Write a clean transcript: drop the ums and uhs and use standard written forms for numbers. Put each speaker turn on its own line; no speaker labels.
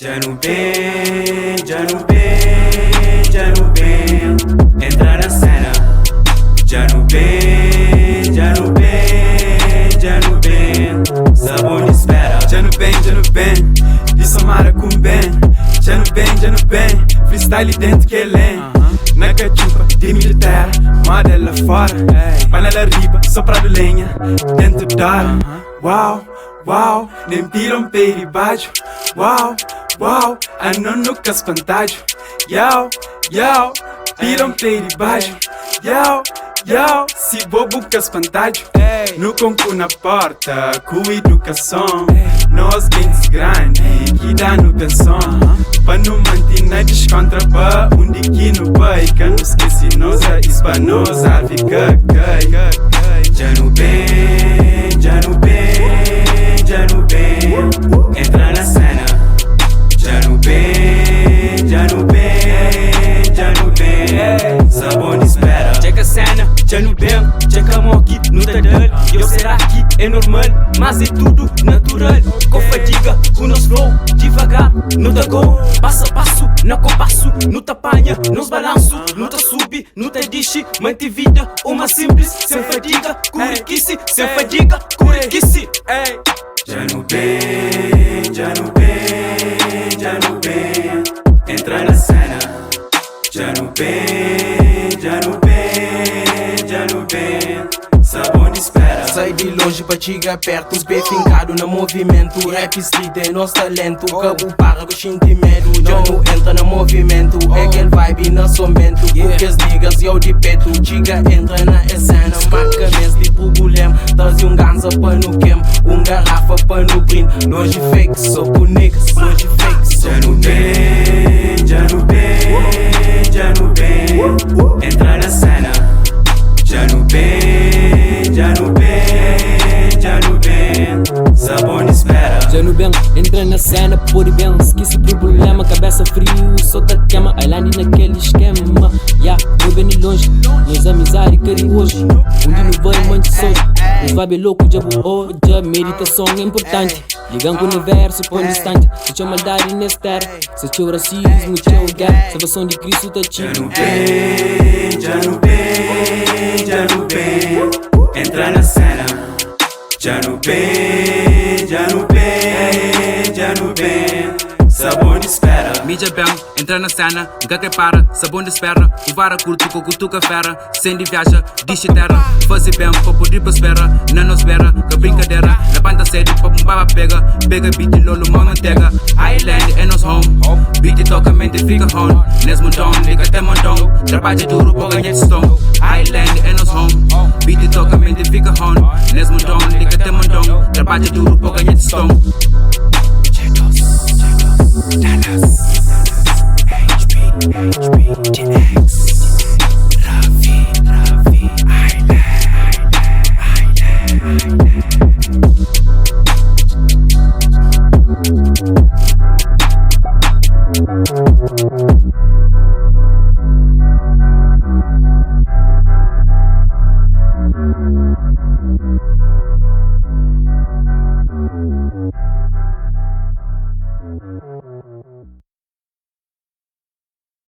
Dja nu ben, dja nu ben, dja nu ben Entra na sena. Dja nu ben, dja nu ben, dja nu ben Sabon di spera.
Dja nu ben, dja nu ben, di Somada ku ben. Dja nu ben, dja nu ben, freestyle dentu kel en. Na katxupa di midju terra, moda la fora. Panela riba, sopradu lenha, dentu d'ora. Uau, uau, nem pira un pé di badju. Uau, uau, ano nu ka spantadju. Iau, iau, pira un pé di badju. Iau, iau, si bo bu ka spantadju. Nu konku na porta ku idukason. Nos gentis grandi ki da-nu benson. Pa nu manti na diskontra pa undi ki nu bai. Ka nu skese nos rais pa nos arvi ka kai.
Dja nu ben, dja nu ben, dja nu ben Entra na sena. Dja nu ben, dja nu ben, dja nu ben Sabon di spera.
Txeka sena, dja nu ben. Txeka mo ki nu ta da-l. Yo, será ki é normal? Mas é tudu natural. Ko fadiga ku nos flow. Divagar nu ta go. Pasu a pasu na konpasu. Nu ta panha nos balansu. Nu ta subi, nu ta dixi. Manti vida uma sinplis. Sen fadiga ku rikisi. Sen fadiga ku rikisi.
Dja nu ben, dja nu ben, dja nu ben Entra na sena. Dja nu ben, dja nu ben, dja nu ben Sabon di spera.
Sai di lonji pa txiga pertu. Pé finkadu na movimentu. Rap street é nos talentu. Ka bu para ku xinti medu. Dja nu entra na movimentu. É kel vibe na somentu. Ku kes niggas yo di petu. Txiga entra na esena. Marka mes di problema. Traze un ganza pa nu kem. Un garrafa pa nu brind. Lonji fake, so ku niggas. Lonji fake, so
Dja
ku
nu
niggas.
ben, dja nu ben, dja nu ben Entra na sena. Dja nu ben, dja nu ben, dja nu ben Sabon di spera.
Dja nu ben, entra na sena, pode ben. Skese problema, kabesa friu, so ta kema. Island nakel eskema. Ya, nu ben di lonji, nos amizadi ka di oji. Undi nu bai manti soji. Nos vibe é loku, dja bu odja. Meditason é inpurtanti. Ligan ku universu, pon distanti. Si txeu maldadi nes tera, si txeu rasismu, txeu gera, salvason di Kristu ta
Dja
txiga.
nu ben, dja nu ben, dja nu ben Entra na sena. Dja nu ben, dja nu ben, dja nu ben Sabon di spera.
Mi dja ben, entra na sena, N ka kre para, sabon di spera. Ku vara kurtu, ku kutuka fera. Sen di viaja, dixi tera. Faze ben pa pode prospera. Na nos bera, ka brinkadera. Labanta sedu pa bu baba pega. Pega beat lolo ma mantega. Island é nos home. Beat toka mente fika home. Nes mundon, li ka ten mondon. Trabadja duru pa ganha tiston. Island é nos home. Beat toka mente fika home. Nes mundon, li ka ten mondon. Trabadja duru pa ganha tiston. Chetos, Dallas.